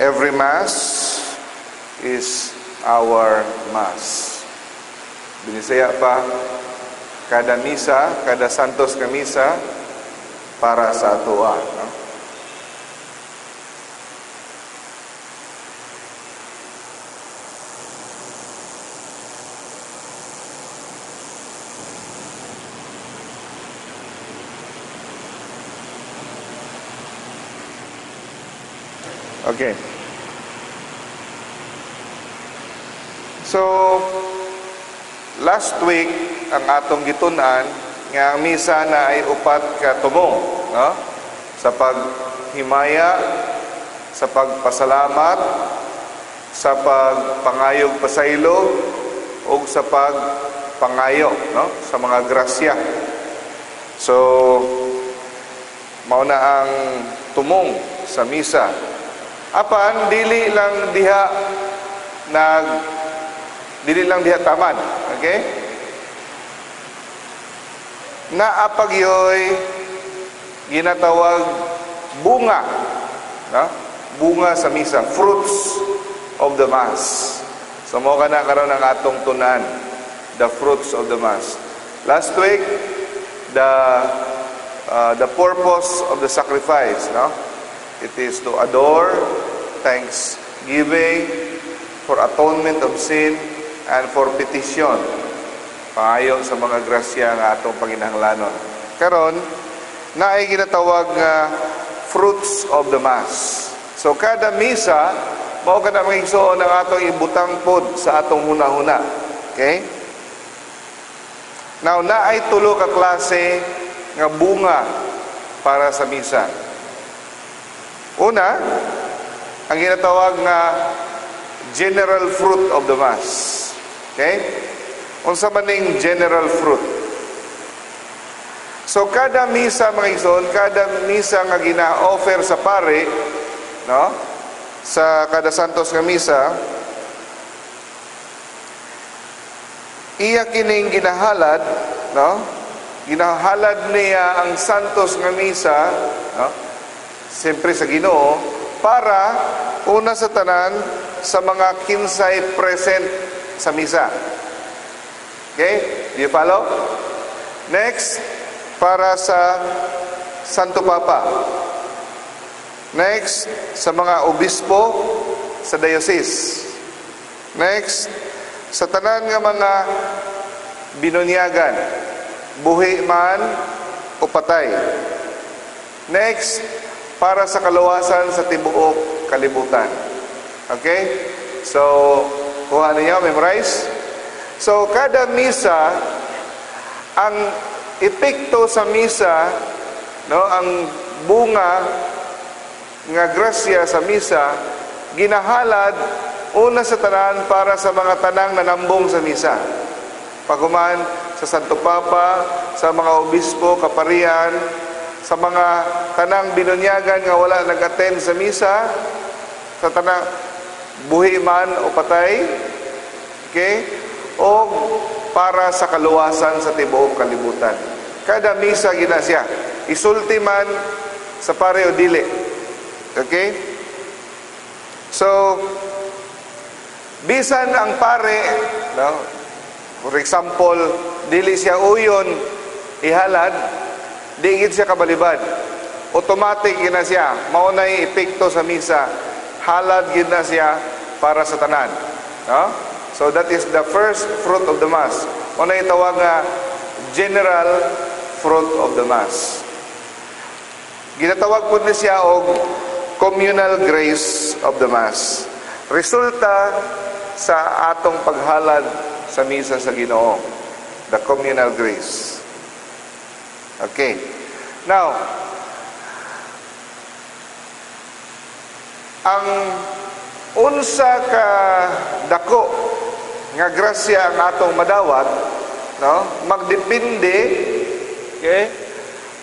Every Mass is our Mass. Binisaya pa, kada misa, kada santos nga misa, para sa atoa. No? Okay. So, last week, ang atong gitun-an, nga ang misa na ay upat ka tumong, no? Sa paghimaya, sa pagpasalamat, sa pagpangayog pasaylo, o sa pagpangayo, no? Sa mga grasya. So, mao na ang tumong sa misa. Apan dili lang diha taman, okay? Naapagyoy ginatawag bunga, no? Bunga sa misa, fruits of the Mass. So mo kana karon ang atong tunan, the fruits of the Mass. Last week, the purpose of the sacrifice, no? It is to adore, thanksgiving, for atonement of sin, and for petition. Pangayo sa mga grasya nga atong panginahanglanon. Karon, naay ginatawag nga fruits of the Mass. So kada misa, mao kada mga igsoon ang atong ibutang pod sa atong hunahuna. Okay? Now, naay tulo ka klase nga bunga para sa misa. Una, ang ginatawag nga general fruit of the Mass. Okay? Unsa man ning general fruit? So kada misa, mga igsoon, kada misa nga gina-offer sa pare, no? Sa kada santos nga misa, iya kining ginahalad, no? Ginahalad niya ang santos nga misa, no? Siyempre sa Ginoo, para una sa tanan sa mga kinsay present sa misa. Okay? Do you follow? Next, para sa Santo Papa. Next, sa mga obispo sa diocese. Next, sa tanan nga mga binunyagan, buhi man o patay. Next, para sa kaluwasan sa tibuok kalibutan. Okay? So, kuha ninyo, memorize. So, kada misa, ang epekto sa misa, no, ang bunga nga grasya sa misa, ginahalad una sa tanan para sa mga tanang nanambong sa misa. Paghuman sa Santo Papa, sa mga obispo, kaparian, sa mga tanang binunyagan nga wala nag-attend sa misa, sa tanang buhi man o patay, okay? O para sa kaluwasan sa tibuok kalibutan. Kada misa gina siya. Isulti man sa pare o dili. Okay? So, bisan ang pare, no? For example, dili siya uyon ihalad, di gid siya kabalibad. Automatic gid na siya. Mao nay epekto sa misa. Halad gid na siya para sa tanan. No? So that is the first fruit of the Mass. Mao nay tawag nga general fruit of the Mass. Ginatawag pud ni siya og communal grace of the Mass. Resulta sa atong paghalad sa misa sa Ginoo, the communal grace. Okay. Now, ang unsa ka dako nga grasya ang atong madawat, no? Magdepende, okay?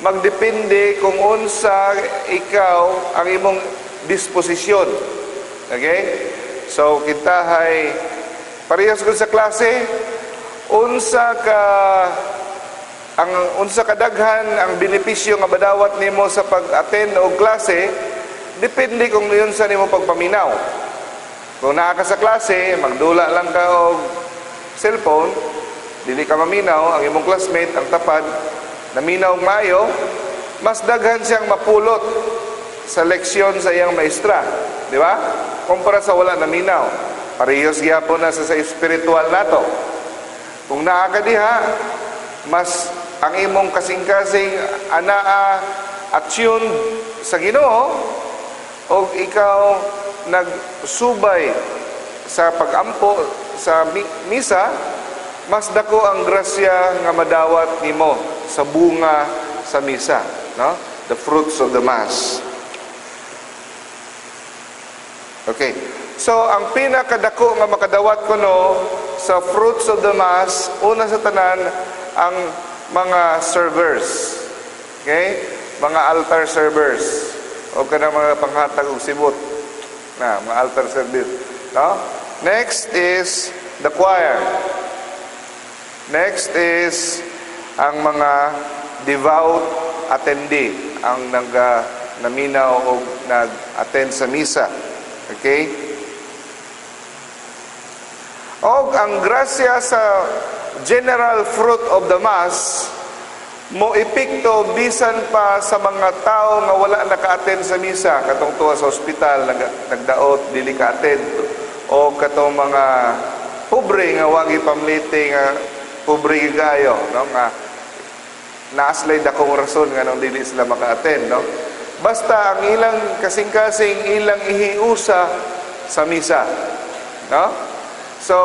Magdepende kung unsa ikaw ang imong disposisyon. Okay? So kita hay parehas kun sa klase, unsa ka ang unsa kadaghan ang benepisyo nga madawat nimo sa pag-attend og klase, Depende kung unsa nimo pagpaminaw. Kung naa ka sa klase, magdula lang ka og cellphone, dili ka maminaw, ang imong classmate, ang tapad, naminaw og maayo, mas daghan siyang mapulot sa leksyon sa iyang maestra. Di ba? Kumpara sa wala naminaw. Parehas gyapon na sa spiritual nato. Kung naa ka diha, mas ang imong kasing-kasing anaa attuned sa Ginoo o ikaw nagsubay sa pagampo sa misa, mas dako ang grasya nga madawat nimo sa bunga sa misa, no? The fruits of the Mass. Okay. So, ang pinakadako nga makadawat kuno sa fruits of the Mass, una sa tanan, ang mga servers. Okay? Mga altar servers. O kanang mga panghatag og sibot. Na, mga altar service. No? Next is the choir. Next is ang mga devout attendee, ang naminaw o nag-attend sa misa. Okay? Og ang grasya sa general fruit of the Mass mo epekto bisan pa sa mga tao nga wala naka-attend sa misa, katong tuwa sa ospital nagdaot, dili ka-attend, o katong mga pobre nga wa gipamlite, nga pobre gayo, no, nga naa sila'y dakong rason nga nung dili sila maka-attend, no? Basta ang ilang kasing-kasing ilang ihiusa sa misa, no? So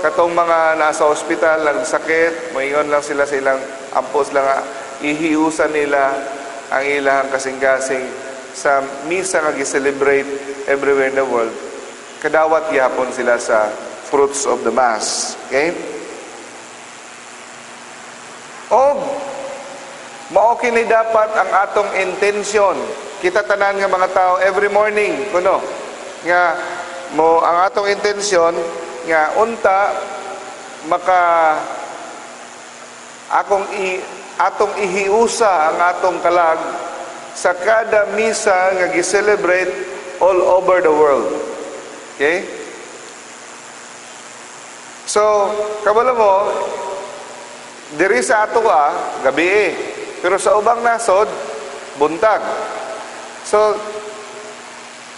katong mga nasa ospital, nagsakit, moingon lang sila sa ilang ampos lang nga ihiusa nila ang ilang kasing-kasing sa misa nga gi-celebrate everywhere in the world, kadawat gyapon sila sa fruits of the Mass. Okay? Og mao kini dapat ang atong intention. Kita tanan nga mga tao every morning kuno nga mo ang atong intention nga unta maka akong i, atong ihiusa ang atong kalag sa kada misa nga gi-celebrate all over the world. Okay? So, kabalo mo, diri sa ato gabi eh. Pero sa ubang nasod, buntag. So,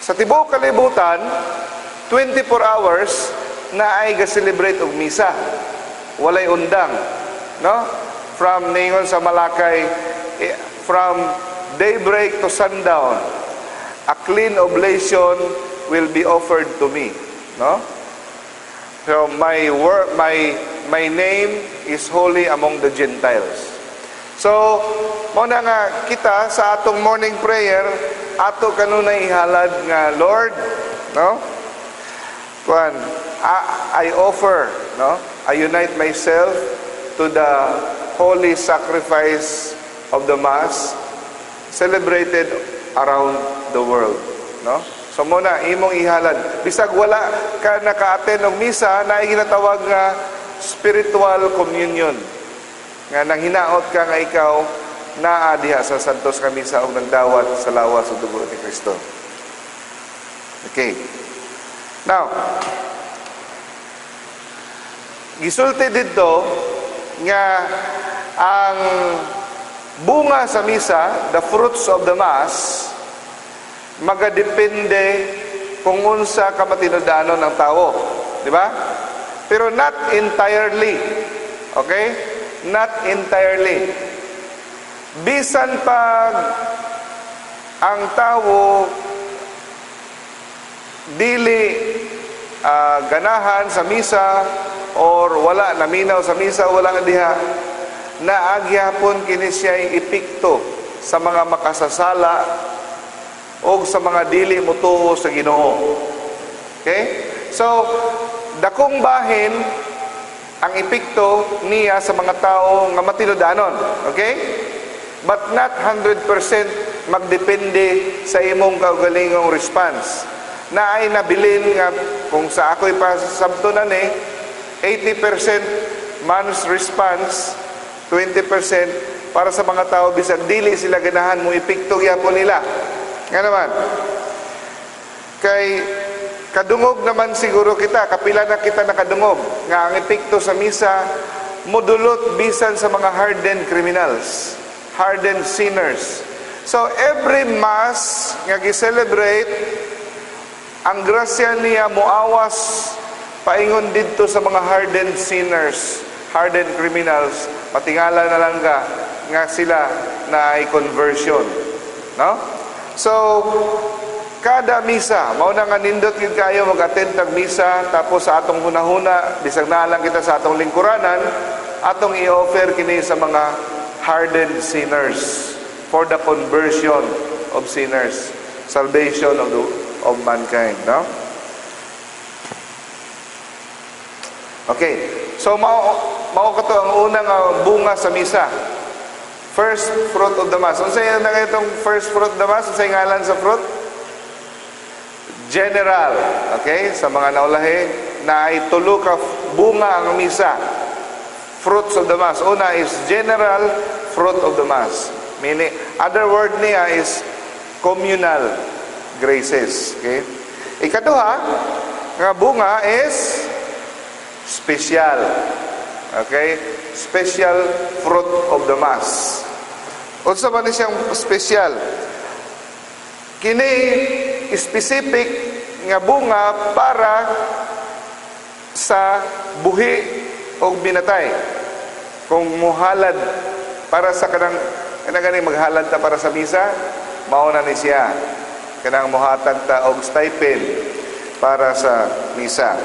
sa tibuok kalibutan, 24 hours na ay ga-celebrate og misa. Walay undang. No? From ningon sa Malakay, from daybreak to sundown, a clean oblation will be offered to me. No? So my work, my name is holy among the Gentiles. So, mao na nga kita sa atong morning prayer, ato kanunay ihalad nga, "Lord, no? Kuan, I offer, no? I unite myself to the holy sacrifice of the Mass celebrated around the world," no? So mao na imong ihalad. Bisag wala ka naka-attend og misa, naay ginatawag nga spiritual communion. Nga nang hinaot ka nga ikaw naa diha sa santos nga misa og nagdawat sa lawas ug dugo ni Kristo. Okay. Now, gisulti didto nga ang bunga sa misa, the fruits of the Mass, magadepende kung unsa ka matinud-anon ang tao, di ba? Pero not entirely. Okay? Not entirely. Bisan pag ang tao dili ganahan sa misa or wala naminaw sa misa, wala diha, naa gyapon kini siya epekto sa mga makasasala o sa mga dili motuo sa Ginoo. Okay? So, dakong bahin ang epekto niya sa mga tao nga matinud-anon. Okay? But not 100% magdepende sa imong kaugalingong response. Na ay nabilin nga kung sa ako'y pasabtonan eh, 80% man's response, 20% para sa mga tao bisag dili sila ganahan mo epekto gyapon nila. Nga naman. Kay kadungog naman siguro kita, kapila na kita nakadungog nga ang epekto sa misa mudulot bisan sa mga hardened criminals, hardened sinners. So every Mass nga gi-celebrate, ang grasya niya muawas paingon didto sa mga hardened sinners, hardened criminals, patingala na lang ka nga sila na ay conversion. No? So, kada misa, mao na nga nindot gyud kayo mag-attend tag misa, tapos sa atong hunahuna, bisag naa lang kita sa atong lingkuranan, atong i-offer kini sa mga hardened sinners for the conversion of sinners, salvation of mankind, no? Okay. So mao kato ang unang bunga sa misa. First fruit of the Mass. Unsay na itong first fruit of the Mass? Unsay ngalan sa fruit? General. Okay? Sa mga naulahi, na ay tulo ka bunga ang misa. Fruits of the Mass. Una is general fruit of the Mass. Meaning, other word niya is communal graces. Okay? Ikaduha, nga bunga is special. Okay? Special fruit of the Mass. Unsa man ni siyang special? Kini specific nga bunga para sa buhi o binatay. Kung muhalad para sa kanang gani maghalad ta para sa misa, mao na ni siya. Kanang muhatag ta og stipend para sa misa.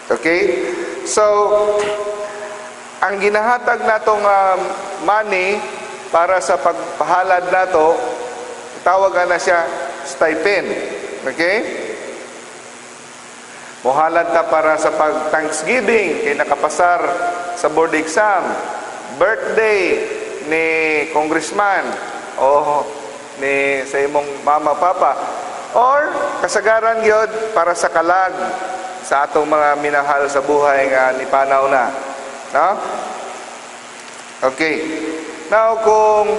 Okay? So, ang ginahatag natong money para sa pagpahalad nato, tawagan na siya stipend. Okay? Muhalad ta para sa pag-Thanksgiving kay nakapasar sa board exam, birthday ni congressman o ni sa imong mama, papa, or kasagaran gyud para sa kalag sa atong mga minahal sa buhay nga nipanaw na. No? Okay. Now, kung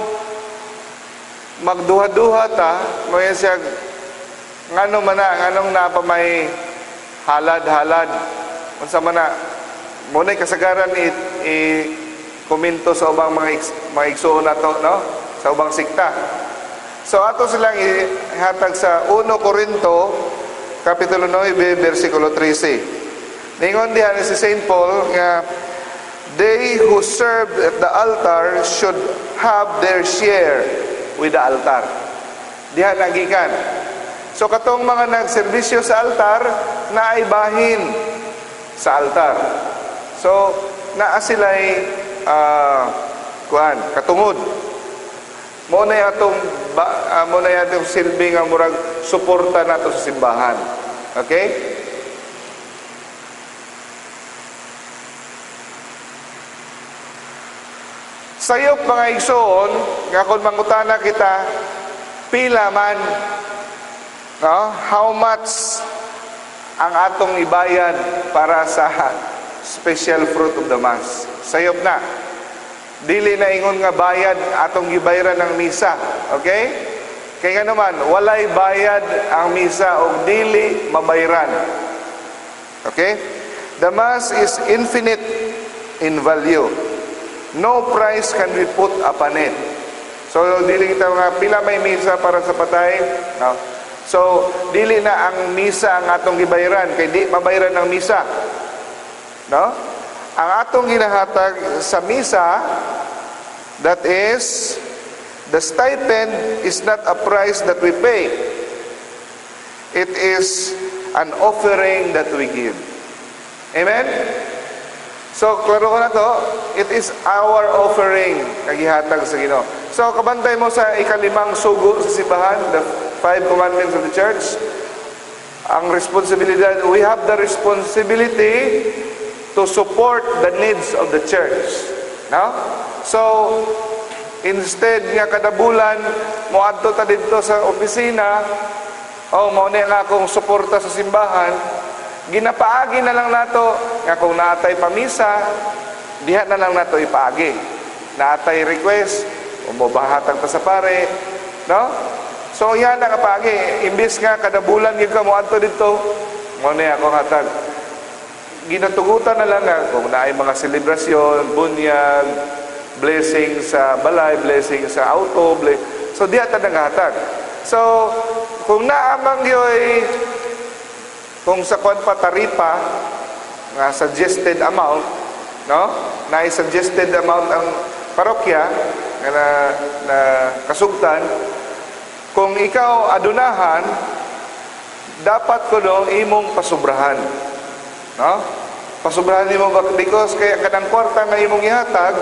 magduha-duha ta, mayan siya, ngano man na, nganong na pa may halad-halad, unsa man na, muna'y kasagaran i-komento sa ubang mga igsuon na to, no? Sa ubang sikta. So, ato silang ihatag sa 1 Corinto, Kapitulo 9, versikulo 13. Ningon diha ni si Saint Paul nga, they who serve at the altar should have their share with the altar. Diha nagikan. So katong mga nagserbisyo sa altar, naay bahin sa altar. So naa sila'y kuan, katungod. Mo na atong mo na atong silbi nga murag suporta nato sa simbahan. Okay? Sayop mga igsoon, nga kung mangutana kita, pila man, no? How much ang atong ibayad para sa special fruit of the Mass? Sayop na. Dili na ingon nga bayad atong gibayaran ng misa. Okay? Kaya nga naman, walay bayad ang misa o dili mabayaran. Okay? The Mass is infinite in value. No price can be put upon it. So, dili kita mga pila may misa para sa patay. No? So, dili na ang misa ang atong gibayaran, kay di mabayaran ang misa. No? Ang atong ginahatag sa misa, that is, the stipend is not a price that we pay. It is an offering that we give. Amen? So, klaro ko na to, it is our offering kagihatag sa Ginoo. So, kabantay mo sa ikalimang sugo sa simbahan, the 5 commandments of the church, ang responsibilidad, we have the responsibility to support the needs of the church. No? So, instead nga kada bulan, moadto ta didto sa opisina, oh, mao ni ang akong suporta sa simbahan, ginapaagi na lang nato nga kung naatay pamisa, diha na lang nato ipaagi. Naatay request, o mobahatag ta sa pare, no? So yan ang paagi. Imbis nga kada bulan gyud ka moadto didto, mao na ako hatag. Ginatugutan na lang nga kung naay mga selebrasyon, bunyag, blessing sa balay, blessing sa auto, so diya ta nanghatag. So kung naa man gyoy, kung sa kwan pa, taripa nga suggested amount, no? Na suggested amount ang parokya nga na kasugtan, kung ikaw adunahan, dapat kuno imong pasubrahan. No? Pasubrahan nimo because kaya kanang kwarta nga imong ihatag,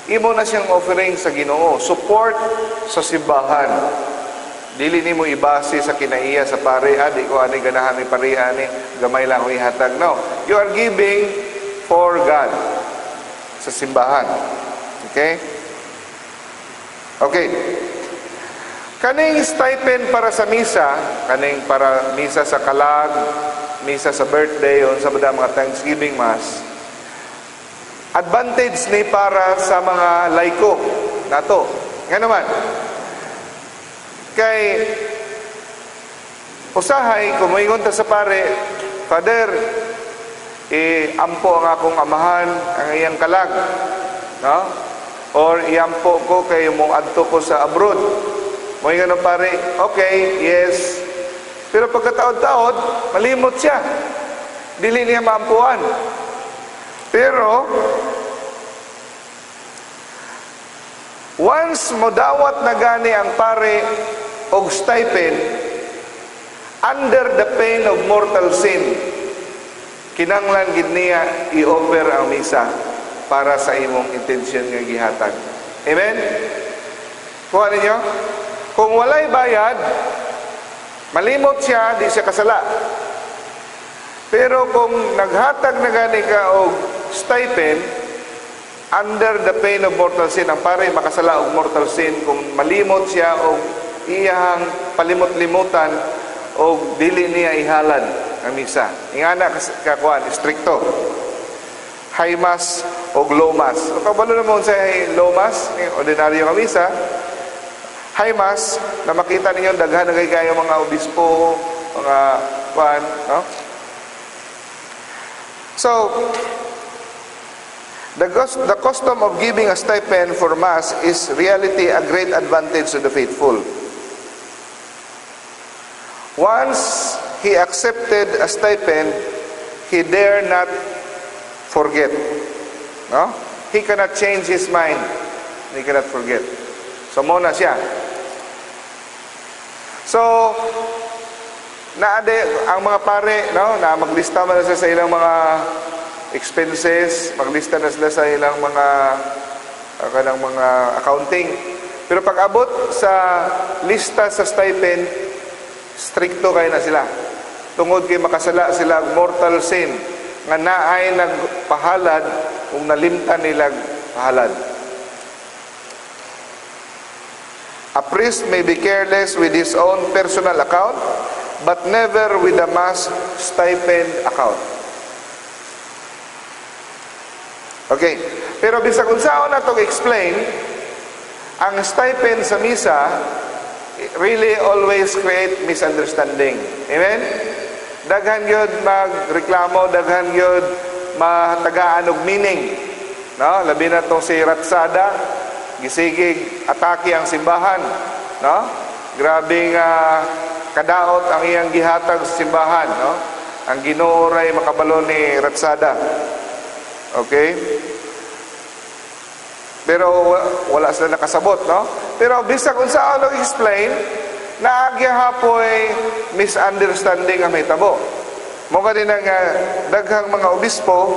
imo na siyang offering sa Ginoo, support sa simbahan. Dili nimo ibase sa kinaiya sa pare, "Ah, di ko ani ganahan ni pare ani, gamay lang ko ihatag." No. You are giving for God sa simbahan. Okay? Okay. Kaning stipend para sa misa, kaning para misa sa kalag, misa sa birthday, o sa mga Thanksgiving Mass, advantage ni para sa mga laiko nato. Nga naman, kay usahay, kung moingon ta sa pare, "Father, iampo ang akong amahan ang iyang kalag." No? Or "Iampo ko kay mo adto ko sa abroad." Moingon ang pare, "Okay, yes." Pero pagkataod-taod, malimot siya. Dili niya maampuan. Pero once modawat na gani ang pare og stipend, under the pain of mortal sin, kinanglan gid niya i-offer ang misa para sa imong intensyon nga gihatag. Amen? Kuha ninyo? Kung walay bayad, malimot siya, di siya kasala. Pero kung naghatag na gani ka og stipend, under the pain of mortal sin, ang pare makasala og mortal sin kung malimot siya og iyahang palimot-limutan og dili niya ihalad ang misa. Ingana kakuan, strikto. High Mass og low Mass. So, kabalo na mo sa low Mass, ordinaryo nga misa. High Mass, na makita ninyo daghan na kayo mga obispo, mga kuan, no? So, the custom of giving a stipend for Mass is reality a great advantage to the faithful. Once he accepted a stipend, he dare not forget. No? He cannot change his mind. He cannot forget. So, mao na siya. So, naade ang mga pare, no, na maglista man na sila sa ilang mga expenses, maglista na sila sa ilang mga kanang mga accounting. Pero pag abot sa lista sa stipend, strikto kay na sila. Tungod kay makasala sila og mortal sin nga naay nagpahalad kung nalimtan nila pahalad. A priest may be careless with his own personal account, but never with the mass stipend account. Okay. Pero bisag unsaon natong explain, ang stipend sa misa really always create misunderstanding. Amen? Daghan gyud magreklamo, daghan gyud matagaan og meaning. No? Labi na tong si Ratsada, gisigig atake ang simbahan, no? Grabe nga kadaot ang iyang gihatag sa simbahan, no? Ang Ginoo ray makabalo ni Ratsada. Okay? Pero wala sila nakasabot, no? Pero bisag unsa ang explain, naagya hapoy misunderstanding ang mahitabo. Mo gani nga daghang mga obispo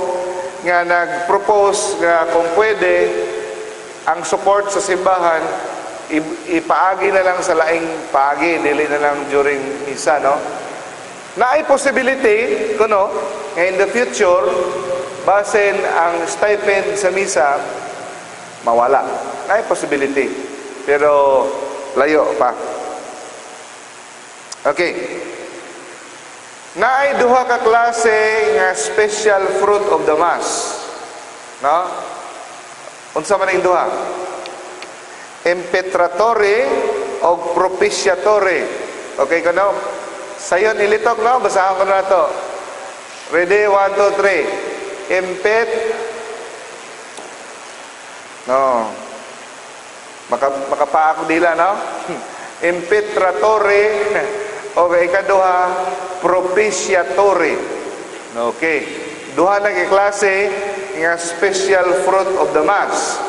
nga nag-propose nga kung pwede ang support sa simbahan ipaagi na lang sa laing paagi, dili na lang during misa, no? Naay possibility kuno nga in the future basin ang stipend sa misa mawala. Naay possibility. Pero layo pa. Okay. Naay duha ka klase nga special fruit of the Mass. No? Unsa man ang duha? Impetratory o propitiatory. Okay ka, no? Sayon ilitok, no? Basahan ko na to. Ready? 1, 2, 3. Impet. No. Makapaak dila, no? Impetratore o ikaduha, propitiatory. Okay. Duha na kay klase nga special fruit of the Mass.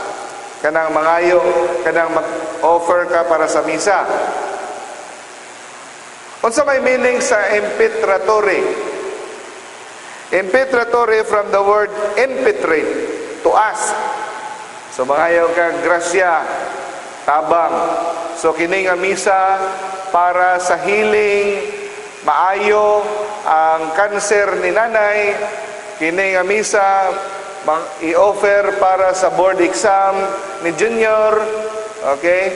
Kanang mangayo, kanang mag-offer ka para sa misa. Unsa may meaning sa impetratory? Impetratory, from the word impetrate, to ask. So mangayo ka grasya, tabang. So kini nga misa para sa healing, maayo ang cancer ni nanay, kini nga misa i-offer para sa board exam ni junior, okay?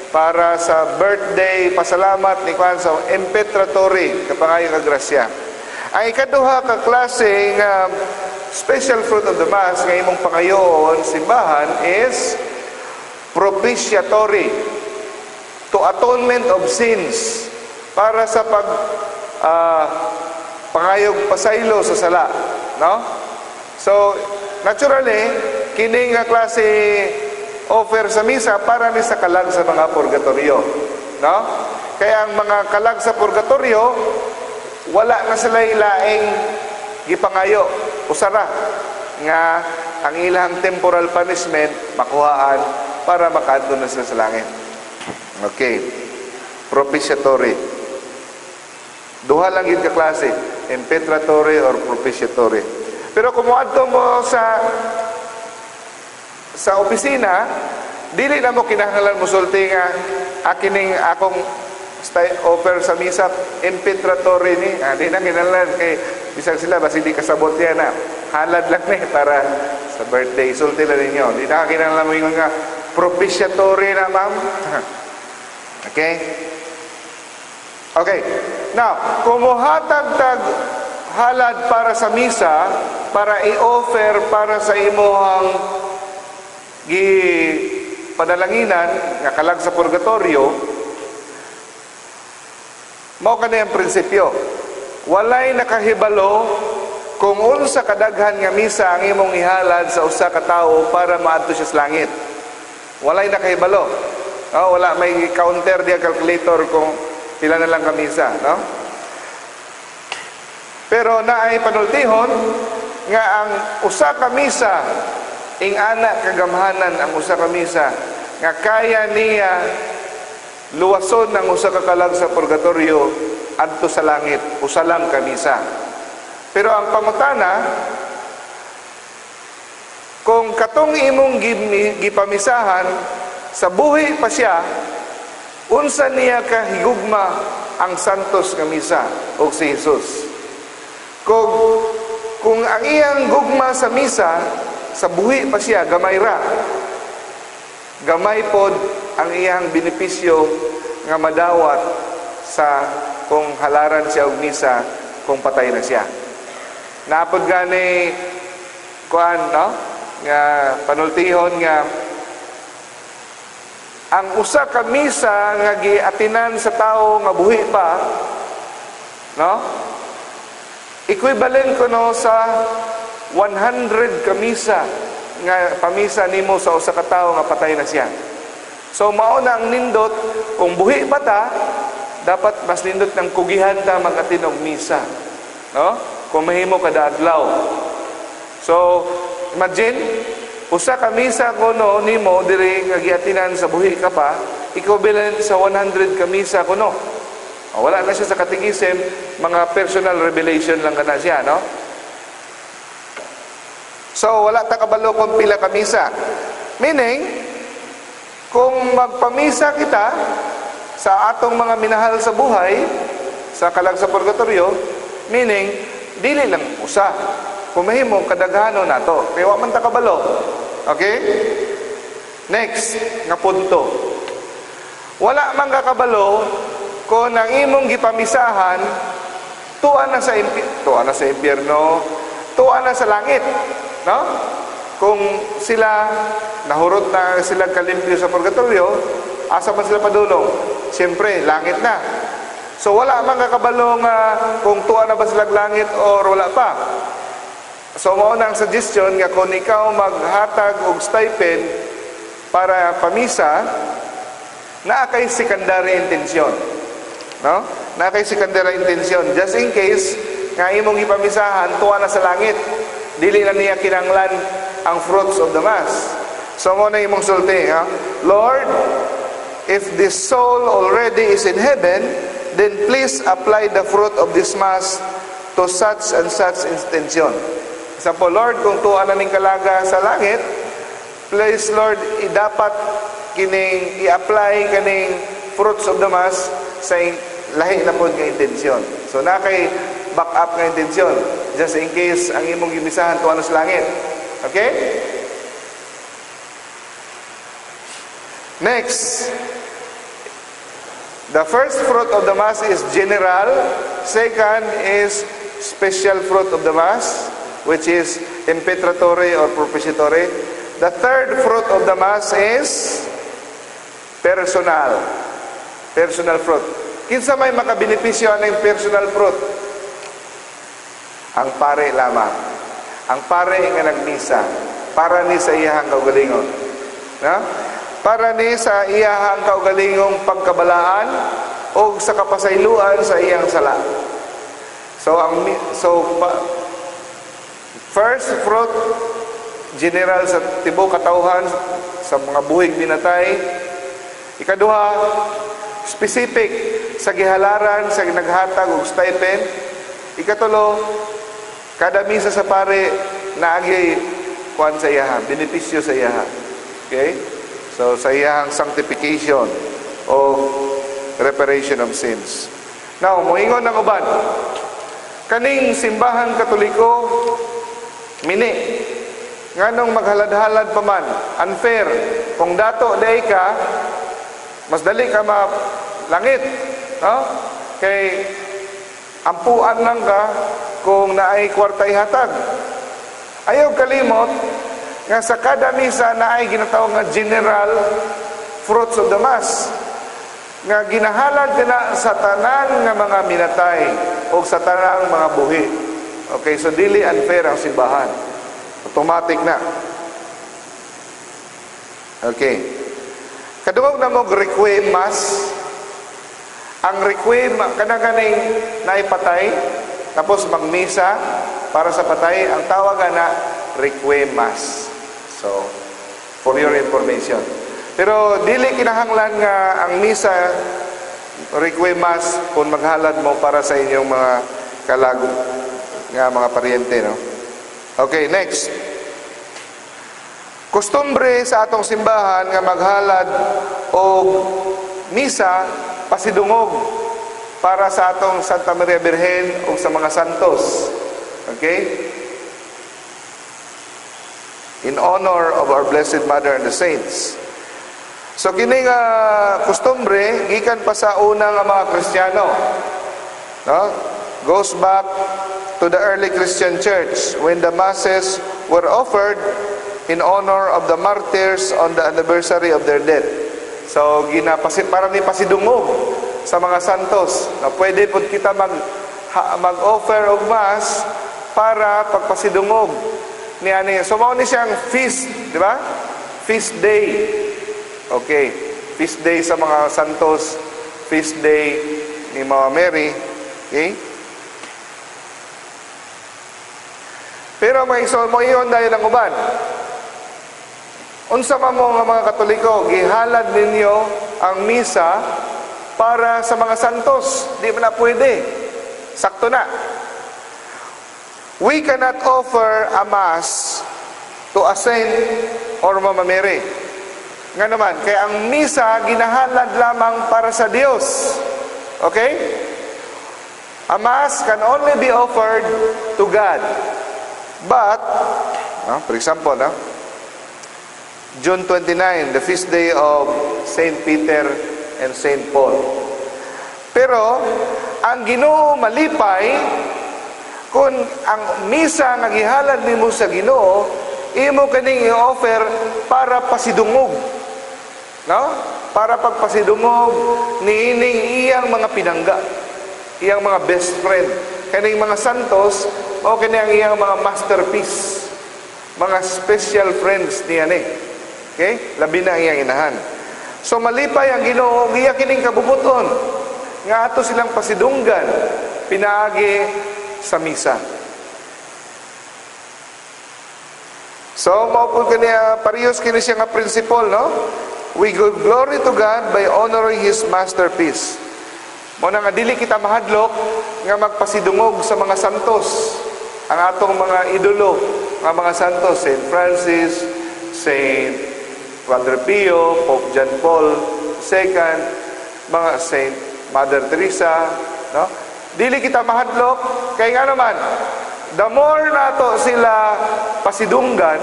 Para sa birthday, pasalamat ni Kwan. So impetratory, kapangayo ka grasya. Ang ikaduha ka klase nga special fruit of the Mass nga imong pangayoon simbahan is propitiatory, to atonement of sins, para sa pag pangayog pasaylo sa sala, no? So naturally, kini nga klase offer sa misa, para ni sa kalag sa mga purgatorio, no? Kaya ang mga kalag sa purgatorio, wala na sila laing gipangayo, usara nga ang ilang temporal punishment makuhaan para makaadto na sila sa langit. Okay. Propitiatory. Duha lang yun ka klase, impetratory or propitiatory. Pero kung moadto mo sa opisina, dili na mo kinahanglan musulti nga akining akong offer sa misa, impetratory ni. Ah, di na kinahanglan kay bisag sila basi di kasabot yan na. Halad lang ni para sa birthday. Sulti lang ninyo. Di na kinahanglan mo ingon nga propitiatory na, ma'am. Okay? Okay. Now, kung muhatag tag halad para sa misa, para i-offer para sa imuhang gi panalanginan nga kalag sa purgatorio, mao kani ang prinsipyo. Walay nakahibalo kung unsa kadaghan nga misa ang imong ihalad sa usa ka tawo para maadto siya sa langit. Walay nakahibalo. Oh, wala may counter diya, calculator, kung pila na lang ka misa, no? Pero naay panultihon nga ang usa ka misa, ing-ana kagamhanan ang usa ka misa nga kaya niya luwason ang usa ka kalag sa purgatorio adto sa langit, usa lang ka misa. Pero ang pangutana, kung katong imong gipamisahan sa buhi pa siya, unsa niya kahigugma ang santos nga misa o si Jesus? Kung ang iyang gugma sa misa sa buhi pa siya gamay ra, gamay pod ang iyang benepisyo nga madawat sa kung halaran siya og misa kung patay na siya. Naapod gani kuan, no, nga panultihon nga ang usa ka misa nga giatinan sa tawo nga buhi pa, no, equivalent kuno sa 100 ka misa nga pamisa nimo sa usa ka tawo nga patay na siya. So mao na ang nindot, kung buhi pa ta, dapat mas nindot ng kugihan ta mag-atin og misa, no? Kung mahimo kada adlaw. So imagine, usa ka misa kuno nimo diri nga giatinan sa buhi ka pa, equivalent sa 100 ka misa kuno. O, wala na siya sa catechism, mga personal revelation lang kana siya, no? So wala ta kabalo kung pila ka misa. Meaning, kung magpamisa kita sa atong mga minahal sa buhay, sa kalag sa purgatorio, meaning, dili lang usa. Kung mahimo, kadaghanon nato. Kaya wa man ta kabalo. Okay? Next nga punto. Wala man kakabalo kung ang imong gipamisahan tuwa na sa impyerno, tuwa na sa langit, no? Kung sila nahurot na sila kalimpyo sa purgatorio, asa man sila padulong? siyempre, langit na. So wala man kakabalo nga kung tuwa na ba sila langit or wala pa. So mao nang suggestion nga kung ikaw maghatag og stipend para pamisa, naa kay secondary intention. No? Naa kay secondary intention just in case nga imong ipamisahan tuwa na sa langit. Dili na niya kinanglan ang fruits of the Mass. So mao na imong sulti, ha? "Lord, if this soul already is in heaven, then please apply the fruit of this Mass to such and such intention." Example, "Lord, kung tuwa na ning kalaga sa langit, please, Lord, idapat kining i-apply kaning fruits of the Mass sa lahi na pod nga intensyon." So naa kay back up nga intensyon just in case ang imong gimisahan tuwa na sa langit. Okay? Next, the first fruit of the Mass is general. Second is special fruit of the Mass, which is impetratory or propitiatory. The third fruit of the Mass is personal. Personal fruit. Kinsa may makabenepisyo aning personal fruit? Ang pare lamang. Ang pare nga nagmisa para ni sa iyahang kaugalingon. No? Para ni sa iyahang kaugalingong pagkabalaan o sa kapasayloan sa iyang sala. So first fruit, general sa tibuok katawhan, sa mga buhig binatay. Ikaduha, specific sa gihalaran sa naghatag og stipend. Ikatulo, kada misa sa pare naagi kuan sa iyaha, benepisyo sa iyaha. Okay? So sa iyahang sanctification o reparation of sins. Now, moingon ang uban, kaning Simbahan Katoliko mini, nganong maghalad-halad pa man? Unfair. Kung dato diay ka, mas dali ka ma langit, no? Kay ampuan lang ka kung naay kwarta ihatag. Ayaw kalimot nga sa kada misa naay ginatawag nga general fruits of the Mass nga ginahalad kana sa tanan nga mga minatay o sa tanang mga buhi. Okay, so dili unfair ang simbahan. Automatic na. Okay. Kadungog na mo Requiem Mass. Ang Requiem, kanang kaning naipatay, tapos magmisa para sa patay, ang tawag na Requiem Mass. So, for your information. Pero dili kinahanglan nga ang misa Requiem Mass kung maghalad mo para sa inyong mga kalago nga mga paryente, no? Okay, next. Kostumbre sa atong simbahan nga maghalad og misa pasidungog para sa atong Santa Maria Birhen o sa mga santos. Okay? In honor of our Blessed Mother and the saints. So kini nga kostumbre gikan pa sa una nga mga Kristiyano. No? Goes back to the early Christian church when the masses were offered in honor of the martyrs on the anniversary of their death. So ginapasi para ni pasidungog sa mga santos na pwede pud kita mag-offer og mass para pagpasidungog ni ani. So mao ni siyang feast, di ba? Feast day. Okay. Feast day sa mga santos, feast day ni Mama Mary. Okay? Pero mga igsoon, mo iyon dahil ang uban. Unsa man mo nga mga Katoliko, gihalad ninyo ang misa para sa mga santos. Di man na pwede. Sakto na. We cannot offer a Mass to a saint or Mama Mary. Nga naman, kaya ang misa ginahalad lamang para sa Dios. Okay? A Mass can only be offered to God. But, for example, no, June 29, the feast day of Saint Peter and Saint Paul. Pero, ang Ginoo malipay kung ang misa nga gihalad nimo sa Ginoo, imo kaning i-offer para pasidungog. No? para pagpasidungog niining iyang mga pinangga, iyang mga best friend. Kaning mga santos mao kini ang iyang mga masterpiece, mga special friends niya ni. Okay? Labi na ang iyang inahan. So malipay ang Ginoo, iya kining kabubuton nga ato silang pasidunggan pinaagi sa misa. So mao pud kaniya parehas kini siya nga principle, no? We give glory to God by honoring His masterpiece. Mao na nga dili kita mahadlok nga magpasidungog sa mga santos, ang atong mga idolo nga mga santos, Saint Francis, Saint Padre Pio, Pope John Paul II, mga Saint Mother Teresa, no? Dili kita mahadlok kay nga naman, the more nato sila pasidunggan,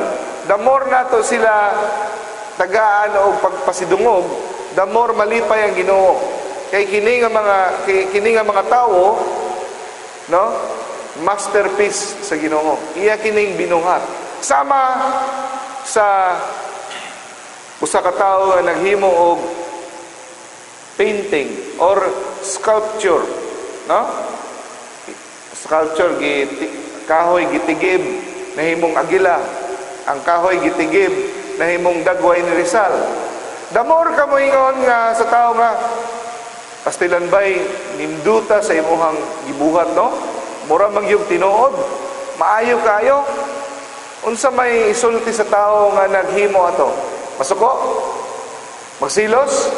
the more nato sila tagaan og pagpasidungog, the more malipay ang Ginoo. Kay kini nga mga tawo, no, masterpiece sa Ginoo. Iya kining binuhat. Sama sa usa ka tawo nga naghimo og painting or sculpture, no? Sculpture kahoy gitigib nahimong agila, ang kahoy gitigib nahimong dagway ni Rizal. The more ka moingon nga sa tawo nga pastilan bay ninduta sa imuhang gibuhat, no? Mura man gyud tinuod, maayo kayo. Unsa may isulti sa tawo nga naghimo ato? Masuko? Magsilos?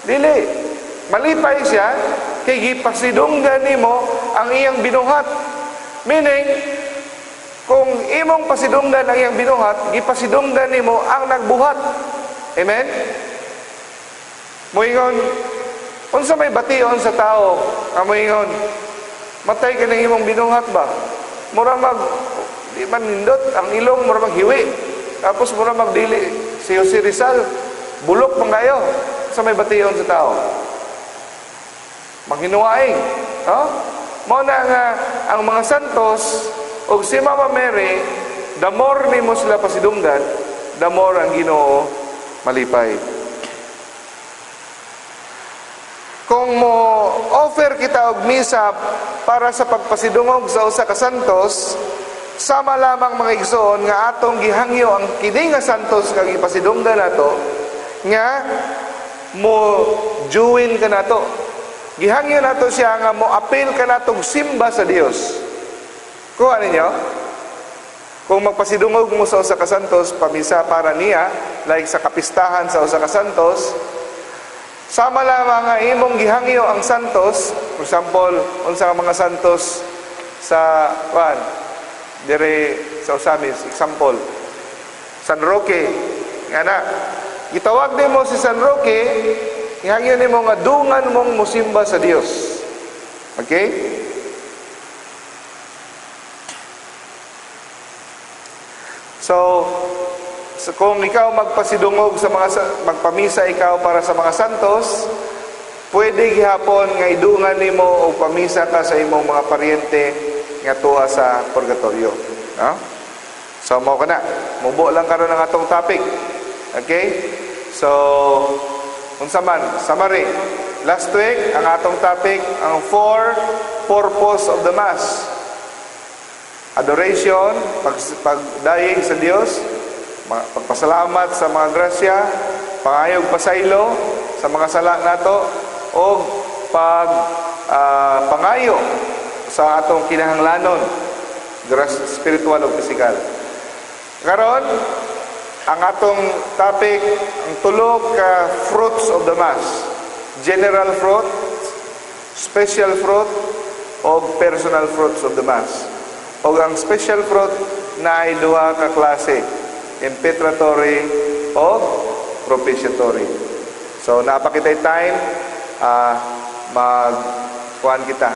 Dili. Malipay siya kay gipasidunggan nimo ang iyang binuhat. Meaning, kung imong pasidunggan ang iyang binuhat, gipasidunggan nimo ang nagbuhat. Amen? Moingon, unsa may bation sa tao nga moingon, matay ka ng imong binuhat ba? Mura mag, di man nindot, ang ilong mura maghiwi. Tapos mura magdili si Jose Rizal, bulok man kayo. Unsa may bation sa tao? Maghinuwaing, no? Mao na nga ang mga santos og si Mama Mary, the more nimo sila pasidunggan, the more ang Ginoo malipay. Kung mo offer kita og misa para sa pagpasidungog sa usa ka santos, sama lamang mga igsoon nga atong gihangyo ang kini nga santos kag ipasidunggan nato nga mo join ka nato. Gihangyo nato siya nga mo appeal ka natong simba sa Dios. Kuha ninyo? Kung magpasidungog mo sa usa ka santos, pamisa para niya, like sa kapistahan sa usa ka santos, sama lamang nga imong gihangyo ang santos, for example, unsa ka mga santos sa kuan dire sa Osamis, example, San Roque, nga na gitawag nimo si San Roque, gihangyo nimo nga dungan mong musimba sa Dios. Okay? So kung ikaw magpasidungog sa mga magpamisa ikaw para sa mga santos, pwede gihapon nga idungan nimo og pamisa ka sa imong mga paryente nga tuwa sa purgatorio, no? So mao kana, mubo lang karon ang atong topic. Okay? So unsa man, summary. Last week ang atong topic ang four purpose of the Mass. Adoration, pagdayeg sa Dios, pagpasalamat sa mga grasya, pangayog pasaylo sa mga sala nato, o pag pangayo sa atong kinahanglanon, spiritual o physical. Karon, ang atong topic, ang tulo ka fruits of the Mass. General fruit, special fruit, o personal fruits of the Mass. O ang special fruit na ay duha ka klase, impetratory o propitiatory. So napakitay time, magkuhan kita.